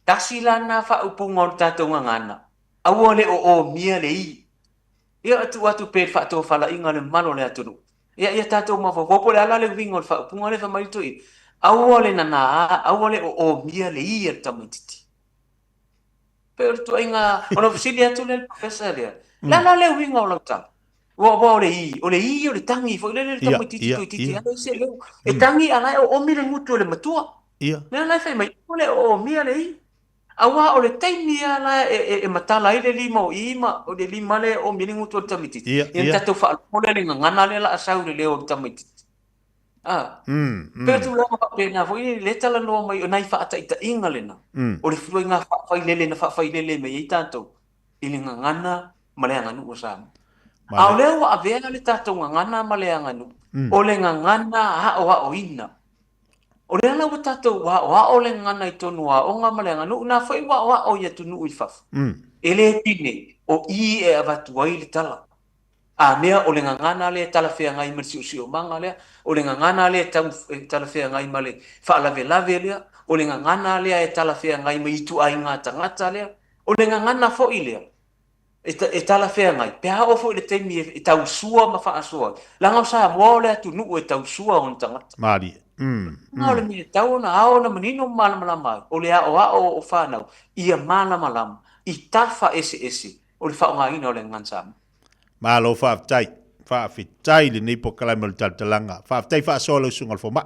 Tasi la lena faaupuga o le tatou gagana, aua le oomia le i. Ia, e tuu atu pea i le faatofalaiga a le mamalu o le atunuu. Ia, ia tatou mafaufau po o le a la le uiga o le faaupuga lea fai mai le toeaina, Aua le nanā, aua le oomia le i a le tamaitiiti. Pei o le ituaiga, ona ou fesili atu lea i le professor lea, o le a la le uiga o lau tala? Aua o le i, o le i o le tagi foi lele le tamaitiiti toeitiiti lava leai se leo. E tagi a o la e oomi le gutu e le matua. Lea la e fai mai, aua le oomia le i. Aua o le taimi lava la e matala ai le lima o i ma o le lima lea e oomi ai le gutu o le tamaitiiti, ia ona tatou faalogo lea i le gagana lea o le a sau i le leo o le tamaitiiti. A, pei o tulaga faapena foi lea e talanoa mai, o nai faataitaiga lena, o le ituaiga faafailele na faafailele mai ai tatou i le gagana ma le aganuu a Samoa. A o lea ua avea le tatou gagana ma le aganuu, o le gagana aoaoina. O lea la ua tatou aoao le gagana i totonu o aoga ma le aganuu, na foi ua aoao i atunuu i fafo. E le pine, o i e avatu ai le tala. A mea o le gagana lea e talafeagai ma le siosiomaga lea, o le gagana lea e talafeagai ma le faalavelave lea, o le gagana lea e talafeagai ma ituaiga tagata lea, o le gagana foi lea e talafeagai pe a oo foi i le taimi e tausua ma faasoa ai, leaga o Samoa o le atunuu e tausua ona tagata. Malie. O le mea e tatau ona ao ona manino ma malamalama ai, o le aoao o fanau ia malamalama i tafa eseese o le faaaogaina o le gagana Samoa. Malo faafetai. Faafetai i lenei polokalame o le Talatalaga. Faafetai faasoa lau Susuga i le Fomai.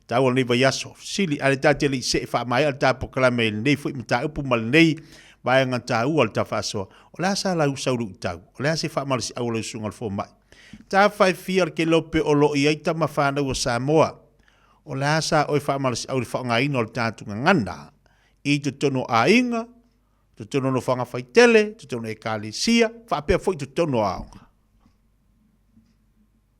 Taua lenei vaiaso. Sili, ae le ta te le i see faamaea le ta polokalame i lenei foi mataupu ma lenei vaega taua o le ta faasoa. O le a sa lau sau luitau? O le a se faamalosiau a lau Susuga i le Fomai? Ta faifia le kelope o lo o i ai tama fanau a Samoa. O le a sa oe faamalosiau i le faaaogaina o le tatou gagana i totonu o aiga, totonu o nofoaga faitele, totonu o ekalesia, faapea foi totonu o aoga.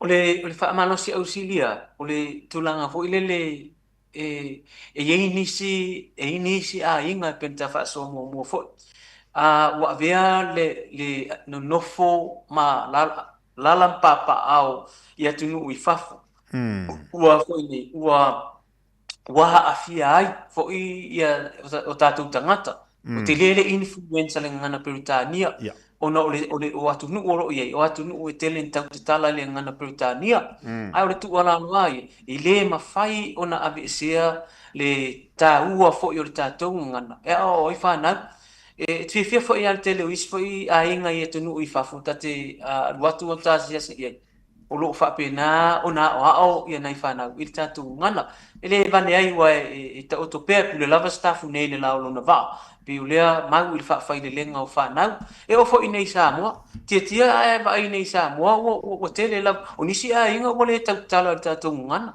O le, o le faamalosi ausilia, o le tulaga foi lele e, e i ai nisi, e i ai nisi aiga e pei ona ta faasoa muamua foi, a, ua avea le, le nonofo ma alaala ma papaaao i atunuu i fafo, ua foi nei, ua ua aafia ai foi ia o tatou tagata. Ua tele le influence a le gagana Peretania ona o le, o le, o atunuu o lo o i ai, o atunuu e tele ina tau tatala i le gagana Peretania. Ae o le tuualalo lava ia, e le mafai ona aveesea le taua foi o le tatou gagana e aoao ai fanau. E fiafia foi lava le tele o isi foi aiga i atunuu i fafo ta te alu atu ma ta asiasi i ai, O lo o faapena ona aoao ia nai fanau i le tatou gagana. E le vane ai aua e taoto pea, e pule lava Sitafune i le la o lona vaa. E pei o lea mau i le faafailelega o fanau. E oo foi i nei i Samoa, tiatia ae vaai i nei i Samoa ua tele lava. O nisi aiga ua le tautala i le tatou gagana.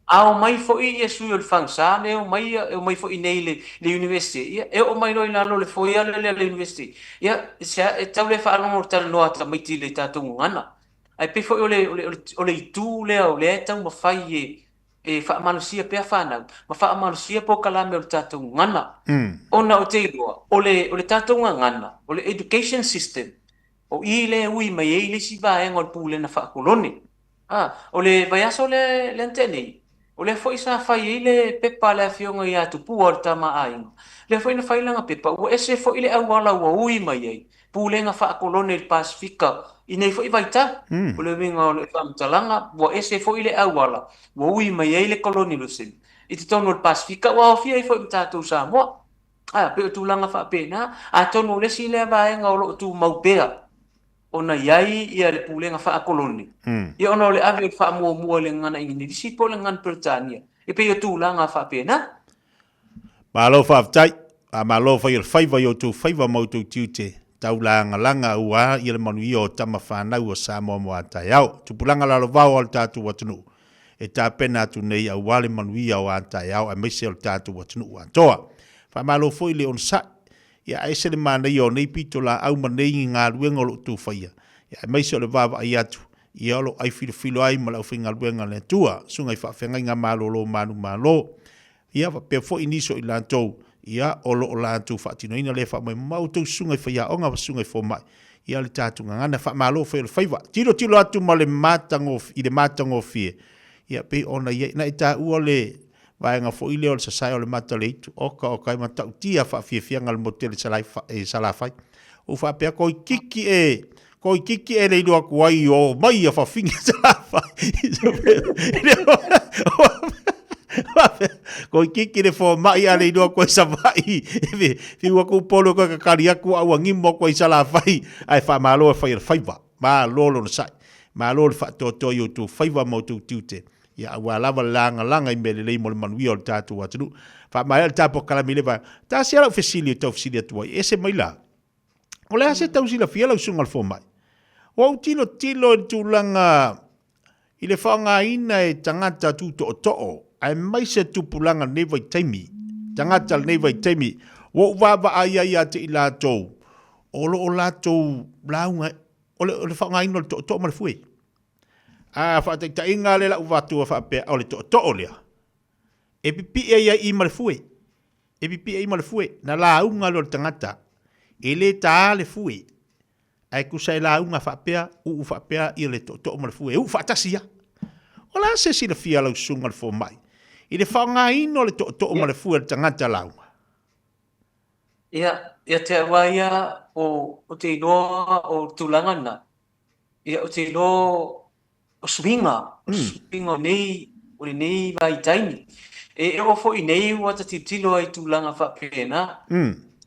A omai foi ia sui o le FAGSA lea e omai e omai foi nei i le University, ia e oo mai loa i lalo o le foyer lea a le University, ia e tau le faalogo i le talanoa a tamaiti i le tatou gagana. Ae pei foi o le, o le, o le itu lea o lea e taumafai e, e faamalosia pea fanau ma faamalosia polokalame o le tatou gagana. Ona ou te iloa, o le, o le tatou gagana, o le education system, o i lea e ui mai ai le isi vaega o le Pulega Faakolone. A, o le vaiaso lea lea na tea nei, o lea foi sa fai ai le pepa a le afioga ia Tupua o le tama a aiga. Lea foi na fai lana pepa, ua ese foi le auala ua ui mai ai, pulega faakolone i le Pasefika i nei foi vaitau. O le uiga o le faamatalaga, ua ese foi le auala ua ui mai ai le colonialism i totonu o le Pasefika, ua aofia ai foi ma tatou Samoa. A, pei o tulaga faapena, atonu o le isi lea vaega o lo o tumau pea ona i ai ia le pulega faakolone, ia ona o le ave o le faamuamua i le gagana Igilisi po o le gagana Peretania, e pei o tulaga faapena. Malo faafetai, faamalo fai o le faiva i outou faiva ma outou tiute taulagalaga aua ia le manuia o tama fanau a Samoa mo a taeao. Tupulaga lalovaoa o le tatou atunuu e tapena atu nei aua le manuia o a taeao aemaise o le tatou atunuu atoa. Faamalo foi le onosai Ia ae ese le manaia o nei pitolaau ma nei galuega o lo o outou faia, ia aemaise o le vaavaai atu, ia o lo o aifilofilo ai ma le aufaigaluega a le Atua, susuga i faafeagaiga malolo manumalo, ia faapea foi nisi o i latou, ia o lo o latou faatinoina lea faamoemoe ma outou susuga i faiaoga ma susuga i fomai, ia le tatou gagana faamalo fai o le faiva. Tilotilo atu ma le matagofie, i le matagofie, ia pei ona i ai, na e taua le vaega foi lea o le sasae o le mata o le itu, oka oka e matautia faafiafiaga le motu tele e Salafai. Ua faapea, Koikiki e, koikiki e le iloa atu ai o mai ia fafine Salafai. faapea, Toeitiiti le fomai a le iloa atu ai Savaii, e fiu atu Upolu e toe tatali atu a ua nimo atu ai Salafai, ae faamalo e fai o le faiva. Malo le onosai, malo le faatoatoa i outou faiva ma outou tiute, ia aua lava le lagalaga i mea lelei mo le manuia o le tatou atunuu. Faamaea le tatou kalame i le vaega. Tasi lava lau fesili e tau fesili atu ai, ese mai la, o le a se tau silafia lau susuga i le fomai? Ua ou tilotilo i le tulaga i le faaaogaina e tagata tutootoo aemaise tupulaga lenei vaitaimi, tagata lenei vaitaimi, ua ou vaavaai ai ia te i latou o lo o latou lauga, o le, o le faaaogaina o le tootoo ma le fue. A faataitaiga lea lau vatua faapea, o le tootoo lea, e pipii ai ai i ma le fue, e pipii ai ma le fue, na lauga lea o le tagata, e le tā le fue, Ae tusa e lauga faapea, uu faapea ia le tootoo ma le fue, e uu faatasi lava. O le a se silafia a lau susuga i le fomai i le faaaogaina o le tootoo ma le fue a le tagata lauga? Ia, ia te au lava ia, o te iloa o le tulaga lena, ia ou te iloa o suiga, o suiga o lenei, o lenei vaitaimi. E oo foi i nei ua ta tilotilo ai i tulaga faapena,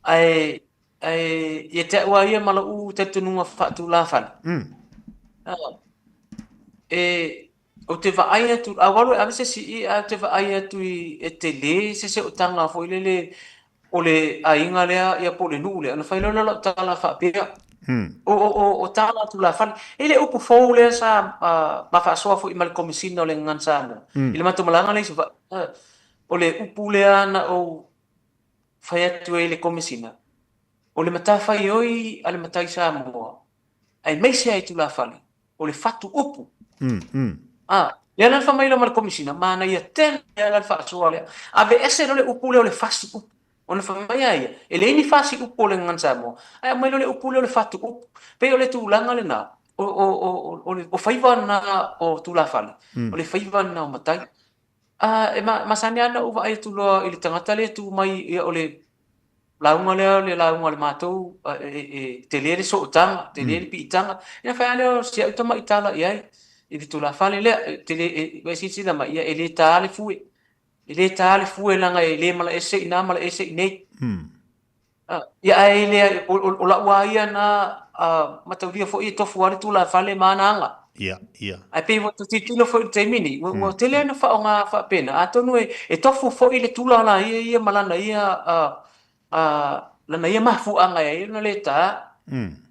ae Ae ia te au lava ia ma lou talitonuga faatulafale, e, ou te vaai atu, a ou alu e ave se isi i, ae ou te vaai atu i, e tele se seotaga foi lele o le aiga lea ia po o le nuu lea, ona fai loa lea o lau tala faapea, o, o, o, o tala tulafale. E le upu fou lea sa ma faasoa foi ma le Komesina o le Gagana Samoa i le matou malaga lea i Savaii. O le upu lea na ou fai atu ai i le Komesina, o le matafaioi a le matai Samoa, aemaise lava i tulafale, o le fatu upu. A, lea la na fai mai loa ma le Komesina, manaia tele lava le faasoa lea. Aveese loa le upu lea o le fasi upu. Ona fai mai a ia, e leai ni fasi upu o le Gagana Samoa, ae aumai loa le upu lea o le fatu upu. E pei o le tulaga lena, o faiva na o tulafale, o le faiva lena o matai. A, e masani lava ona ou vaai atu loa i le tagata lea e tu mai, ia o le lauga lea o le lauga a le matou, e tele le sootaga, tele le piitaga. Ia ona fai lava lea o si au tamai tala i ai i le tulafale lea, e tele, ua e silasila mai, ia e le ta le fue. E le ta le fue leaga e le malaese i ina malaese i inei. Ia ae le, o lau lava ia na mataulia foi e tofu lava le tulafale ma ana aga. Ia, ia. Ae pei ua tilotilo foi i le taimi nei, ua tele ona faaaoga faapena, atonu e tofu foi le tula la ia ia ma lana ia, lana ia mafuaaga e ala ai ona le ta.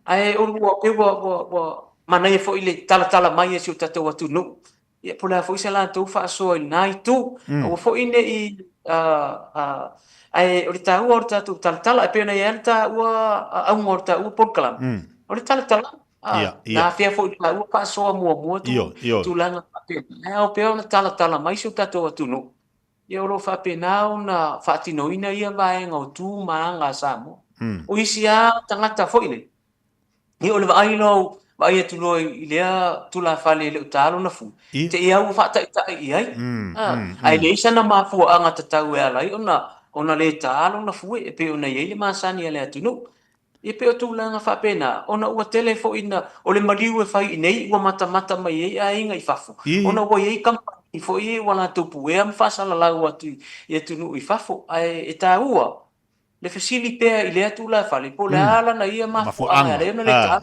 Ae ua pei ua manaia foi le talatala mai e si o tatou atunuu Ia po o le a foi sa latou faasoa i lena itu, aua foi ne i ae o le taua o le tatou talatala, e pei ona i ai le taua auga o le taua polokalame, o le talatala. Na afea foi i le taua faasoa muamua tulaga faapena, ae ao pea ona talatala mai si o tatou atunuu, ia o lo o faapena ona faatinoina ia vaega o tu ma aga a Samoa. O isi lava tagata foi nei, Ia o le vaai loa, vaai atu loa i lea tulafale e le o ta lona fue, te i lava ua faataitai i ai. Ae leai sana mafuaaga tatau e ala ai ona ona le ta lona fue e pei ona i ai le masani a le atunuu. Ia pei o tulaga faapena, ona ua tele foi ina, o le maliu e fai i inei ua matamata mai ai aiga i fafo, ona ua i ai kamupani foi ia ua latou puea ma faasalalau atu i atunuu i fafo. Ae e taua le fesili pea i lea tulafale po o le a lana ia mafuaaga e ala ai ona le ta.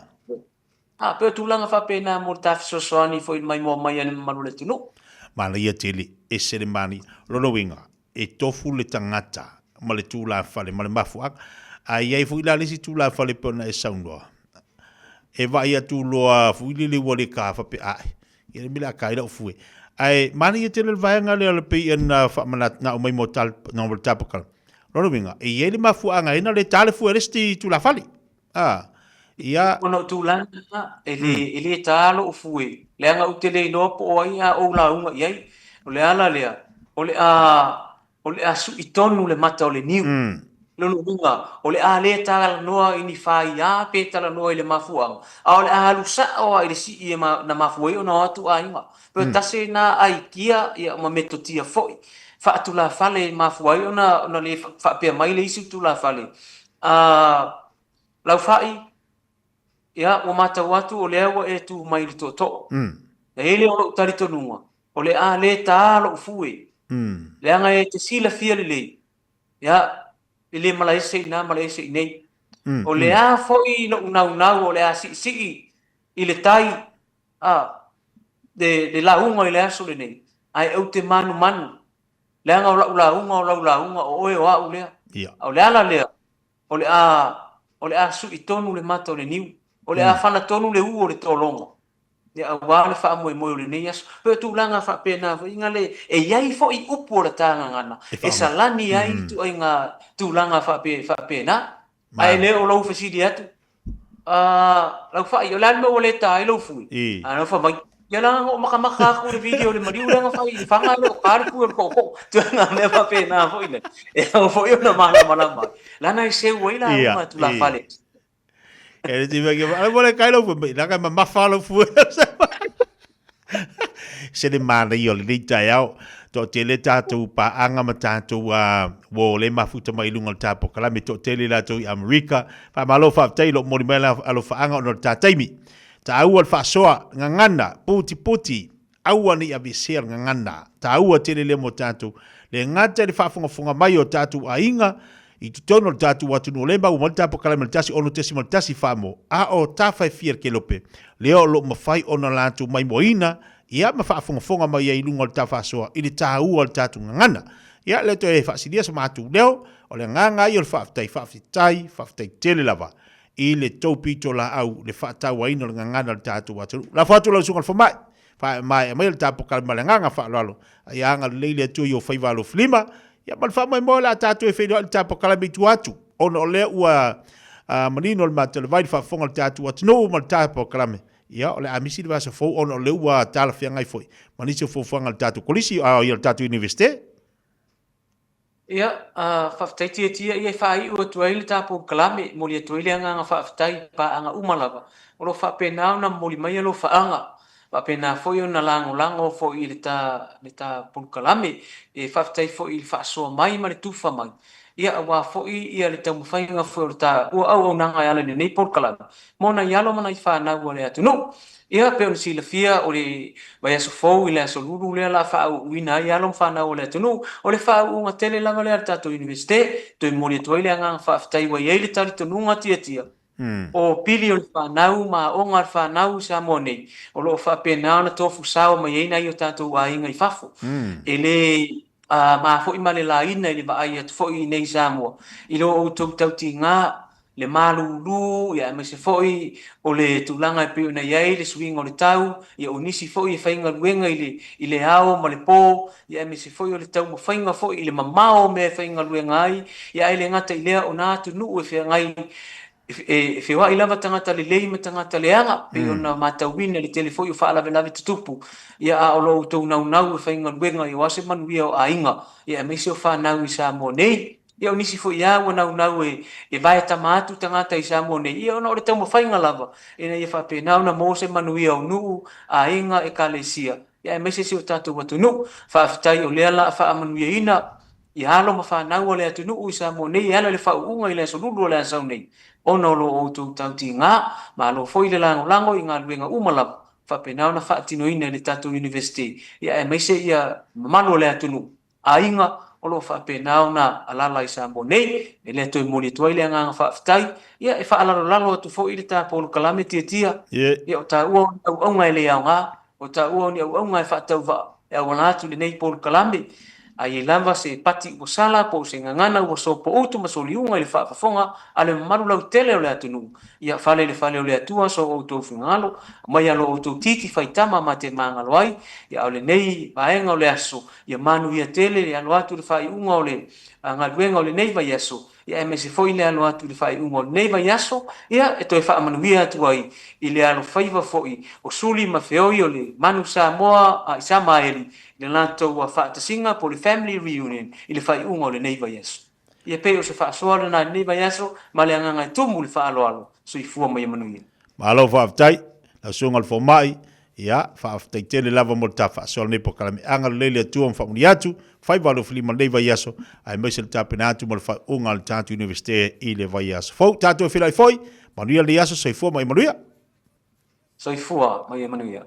A, pei o tulaga faapena mo le ta fesoasoani foi i le maimoa mai a le mamalu o le atunuu. Manaia tele, ese le manaia. O lona uiga, e tofu le tagata ma le tulafale ma le mafuaaga. Ae i ai foi la le isi tulafale e pei ona e saunoa, e vaai atu loa foi lele ua le ta faapea, ae, ia le mea o le a ta ai lau fue. Ae manaia tele le vaega lea e pei ona faamanatu, na aumai mo le tapakala. Lona uiga, e i ai le mafuaaga e na le ta le fue a le isi tulafale. A, ia. Ona o tulaga na, e le, e le ta lou fue, leaga ou te le iloa po o ai a ou lauga i ai. O le ala lea, o le a, o le a sui tonu le mata o le niu. Lona uiga, o le a le talanoa i ni faia pe talanoa i le mafuaaga, a o le a alu sao lava i le sii e na mafua ai ona o atu aiga. Pe tasi lena aikia ia ma metotia foi faatulafale e mafua ai ona ona le faapea mai le isi tulafale, a Laufai, ia ua matau atu o lea ua e tu mai i le tootoo. E i ai lea o lou talitonuga, o le a le ta lou fue. Leaga e te silafia lelei, ia, e le malaese i ina malaese i inei. O le a foi lou naunau o le a siisii i le tai, a, le lauga i le aso lenei, ae ou te manumanu, leaga o lau lauga o lau lauga, o oe o au lea. A o le ala lea, o le a, o le a sui tonu le mata o le niu, o le a fana tonu le u o le tologa, ia aua le faamoemoe o lenei aso. Pei o tulaga faapena foi na le, e i ai foi upu o le ta gagana e salani ai ituaiga tulaga faapena. Ae le o lou fesili atu, Laufai, o le a le mea ua le ta ai lou fue? A na fai mai, ia leaga na ou makamaka atu i le video o le maliu lea na fai i Lefaga e le o ta le fue o le tootoo. Ituaiga mea faapena foi lea, e ao foi ona malamalama ai, leaga e seu ai lauga a tulafale. E le tiva ke ala mo le kai lau fue mai, leaga e mamafa lau fue. Se le manaia o lenei taeao. Toatele tatou paaga ma tatou ua o le mafuta mai i luga o le ta polokalame, toatele latou i Amerika. Faamalo faafetai i lou momoli mai alofaaga ona o le ta taimi. Taua le faasoa, gagana, putiputi, aua ne i aveesea le gagana. Taua tele lea mo tatou. Le gata i le faafogafoga mai o tatou aiga i totonu o le tatou atunuu o lea e maua mai le ta polokalame i le 106.1 Samoa, a o tafa e fia le kelope, lea o lo o mafai ona latou maimoaina ia ma faafogafoga mai ai i luga o le ta faasoa i le taua o le tatou gagana. Ia, lea toe faasilia so matou leo, o le agaga ia o le faafetai, faafetai, faafetai tele lava i le tou pitolaau le faatauaina o le gagana o le tatou atunuu. Lafo atu lau Susuga i le Fomai, faamaea mai le ta polokalame ma le agaga faaaloalo, a ia agalelei le Atua i ou faiva alofilima, ia ma le faamoemoe o le a tatou e feiloai i le ta polokalame i tua atu, ona o lea ua manino le mata o le vai i le faafofoga a le tatou atunuu ma le ta polokalame, ia o le a misi le vaiaso fou ona o lea ua talafeagai foi ma nisi o fuafuaga a le tatou Kolisi, a ia le tatou Iunivesite. Ia, faafetai Tiatia, ia e faaiu atu ai le ta polokalame, e momoli atu ai le agaga faafetai i paaga uma lava o lo o faapena ona momoli mai alofaaga, faapena foi ona lagolago foi i le ta, le ta polokalame. E faafetai foi i le faasoa mai ma le tufa mai, ia aua foi ia le taumafaiga foi o le ta auaunaga e ala i lenei polokalame mo nai alo ma nai fanau a le atunuu. Ia, pei ona silafia, o le vaiaso fou i le aso Lulu lea o le a faaauuina ai alo ma fanau a le atunuu. O le faauuga tele lava lea a le tatou Iunivesite, e toe momoli atu ai le agaga faafetai ua i ai le talitonuga tiatia o pili o le fanau ma aoga a le fanau i Samoa nei, o lo o faapena ona tofu sao mai ai nai o tatou aiga i fafo. E le ma foi ma le laina i le vaai atu foi i inei i Samoa, i lo outou tautiga, le malulu, ia aemaise foi o le tulaga e pei ona i ai le suiga o le tau, ia o nisi foi e faigaluega i le, i le ao ma le po, ia aemaise foi o le taumafaiga foi i le mamao o mea e faigaluega ai, ia ae le gata i lea o na atunuu e feagai e feoai lava tagata lelei ma tagata leaga, pei ona matauina i le tele foi o faalavelave tutupu, ia a o lo outou naunau e faigaluega aua se manuia o aiga, ia aemaise o fanau i Samoa nei. Ia o nisi foi lava ua naunau e vae tama atu tagata i Samoa nei, ia ona o le taumafaiga lava ina ia faapena ona maua se manuia o nuu, aiga, ekalesia, ia aemaise si o tatou atunuu. Faafetai o lea o le a faamanuiaina ia alo ma fanau a le atunuu i Samoa nei e ala i le faauuga i le Aso Lulu o le a sau nei, ona o lo outou tautiga. Malo foi le lagolago i galuega uma lava faapena ona faatinoina e le tatou Iunivesite, ia aemaise ia mamalu o le atunuu, aiga o lo o faapena ona alaala i Samoa nei. E lea toe momoli atu ai le agaga faafetai, ia e faalalolalo atu foi le ta polokalame Tiatia, ia o taua o ni auauna e le aoga, o taua o ni auauna e faatauvaa e auala atu i lenei polokalame. A i ai lava se pati ua sala po o se gagana ua sopoutu ma soliuga i le faafofoga a le mamalu lautele o le atunuu, ia fale i le fale o le Atua so outou finagalo, aumai lo outou titi faitama ma te magalo ai, ia a o lenei vaega o le aso, Ia manuia tele le alo atu i le faaiuga o le galuega o lenei vaiaso, ia aemaise foi le alo atu i le faaiuga o lenei vaiaso, ia e toe faamanuia atu ai i le alofaiva foi o Suli ma Feoi o le Manu Samoa a Isamaeli i le latou faatasiga po o le Family Reunion i le faaiuga o lenei vaiaso. Ia pei o se faasoa lena i lenei vaiaso ma le agaga e tumu i le faaaloalo. Soifua ma ia manuia. Malo faafetai lau susuga i le fomai, ia faafetai tele lava mo le ta faasoa lenei polokalame. Agalelei le Atua ma faamanuia atu, faiva alofilima lenei vaiaso, aemaise le tapena atu mo le faaiuga a le tatou Iunivesite i le vaiaso fou. Tatou e feiloai foi, manuia lenei aso, soifua ma ia manuia. Soifua ma ia manuia.